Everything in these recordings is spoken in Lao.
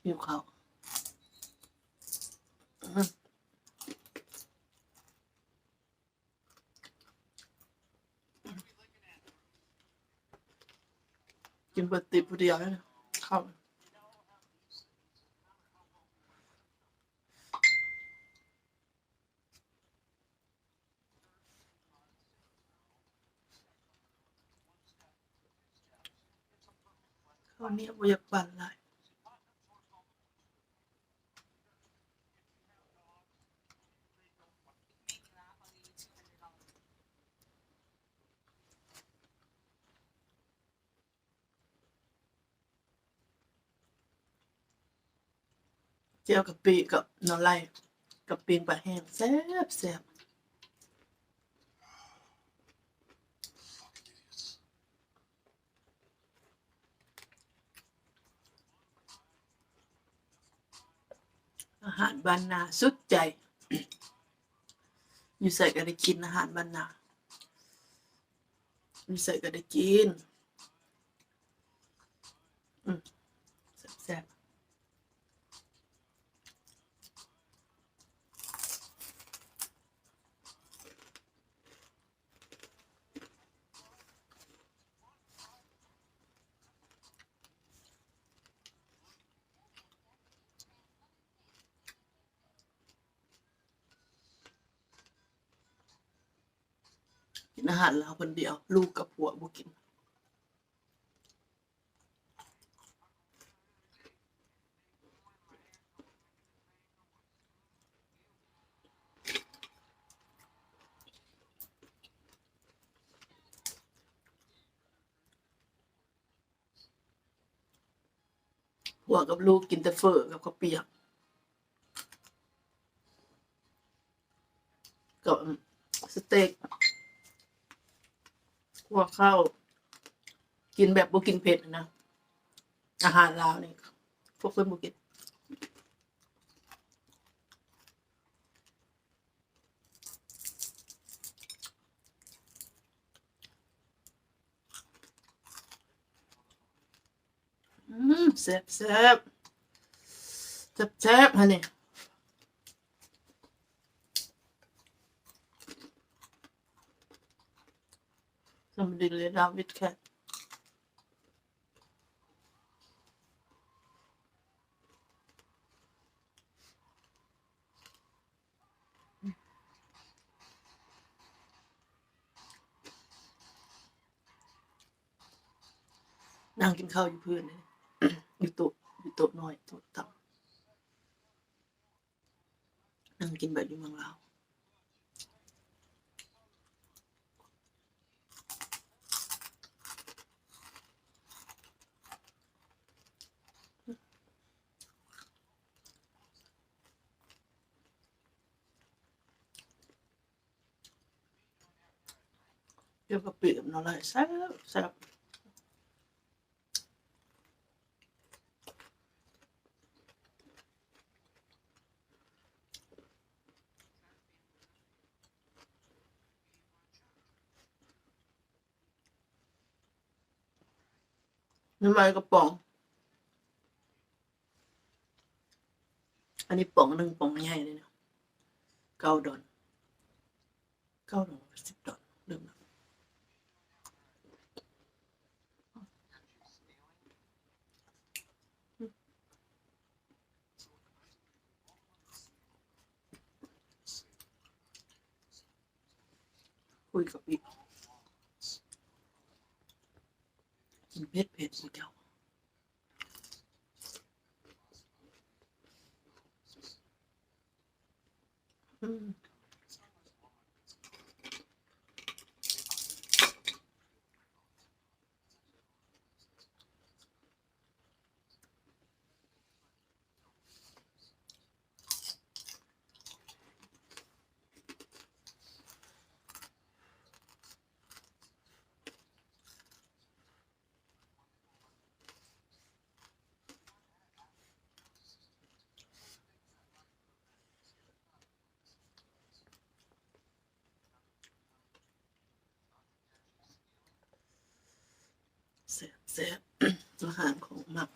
ຫິວເຂົ້າ. ອືມ ກິນເບິດຕິບຜູ້ດຽວເລີຍ ເຂົ້າ. ເຂົ້າໜຽວບໍ່ຢາກປັ້ນຫຼາຍ. ແຈ່ວກະປິກັບໜໍ່ໄຫຼ ກັບປີ້ງປາແຫ້ງ ແຊບໆ. ອາຫານບ້ານນາສຸດໃຈ ຢູ່ໃສກະໄດ້ກິນອາຫານບ້ານນາ. ຢູ່ໃສກະໄດ້ກິນ. ອືມ ແຊບໆ. ກິນອາຫານລາວຄົນດຽວ ລູກກັບຜົວບໍ່ກິນ. ຜົວກັບລູກກິນແຕ່ເຝີກັບເຂົ້າປຽກ ກັບສະເຕັກ ຂົ້ວເຂົ້າ ກິນແບບບໍ່ກິນເຜັດນະ. ອາຫານລາວນີ້ພວກເພິ່ນບໍ່ກິນ. ອືມ ແຊບໆ ແຊບໆ ຫັ້ນນີ້ ສຳລິດເລີຍ ດາວິດແຄດ. ນັ່ງກິນເຂົ້າຢູ່ພື້ນເດ້ ຢູ່ໂຕະ ຢູ່ໂຕະນ້ອຍ ໂຕະຕ່ຳ. ນັ່ງກິນແບບຢູ່ເມືອງລາວ. ແຈ່ວກະປິກັບໜໍ່ໄຫຼ ແຊບໆ. ໜໍ່ໄມ້ກະປ໋ອງ ອັນນີ້ປ໋ອງໜຶ່ງ ປ໋ອງໃຫຍ່ເລີຍນະ ເກົ້າດອນ ເກົ້າດອນ ສິບດອນ ລືມລະ. ຄຸຍກັບອີກ ກິນເຜັດໆ ໝູ່ເຈົ້າ. ອືມ ແຊບໆ ອາຫານຂອງມັກ.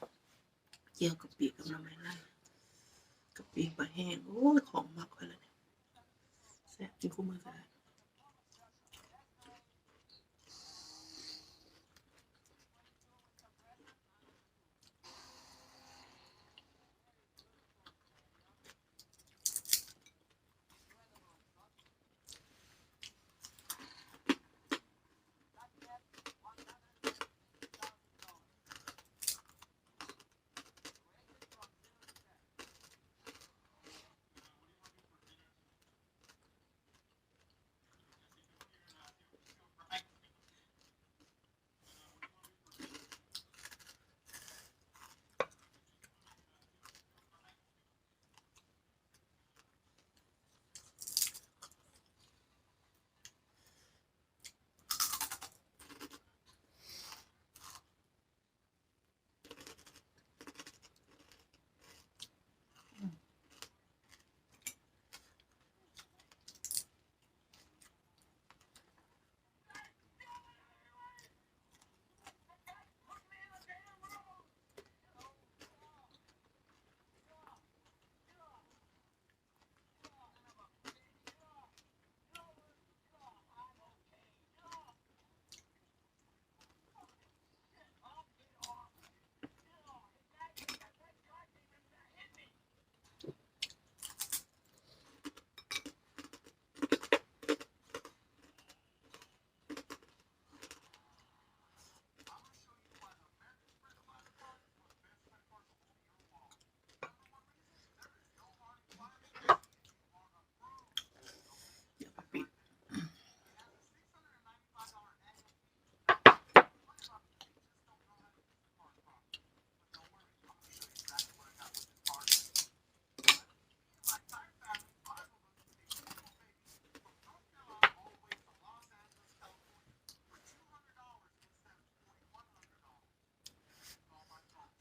ແຈ່ວກະປິກັບໜໍ່ໄມ້ໄລ່ ກະປິປາແຫ້ງ ໂອ້ຍ ຂອງມັກຂ້ອຍລະນີ້ ແຊບກິນຄູ່ມື້ກະໄດ້.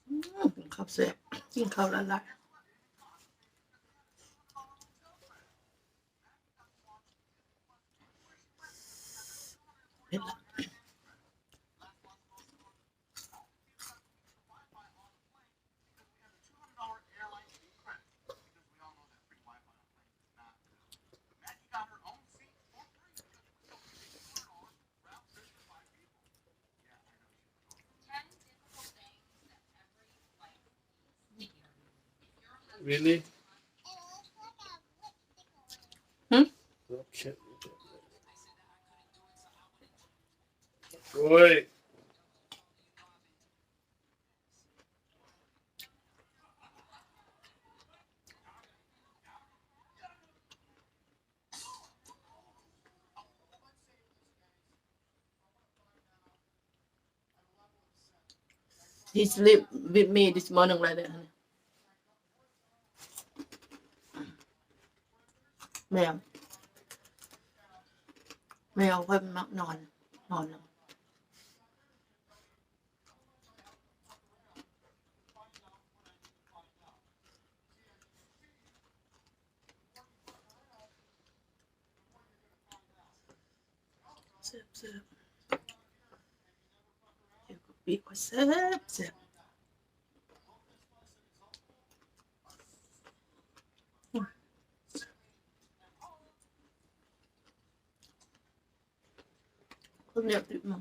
ອືມ ກິນເຂົ້າແຊບ ກິນເຂົ້າຫຼາຍໆ ເຜັດລະ. Really? ຫື? ໂອ້ຍ. He sleep with me this morning like that. ແມວ ແມວເພິ່ນມັກນອນ ນອນ. ແຊບໆ ແຈ່ວກະປິກະແຊບໆ ອືມ ເຂົ້າໜຽວຕິດມື.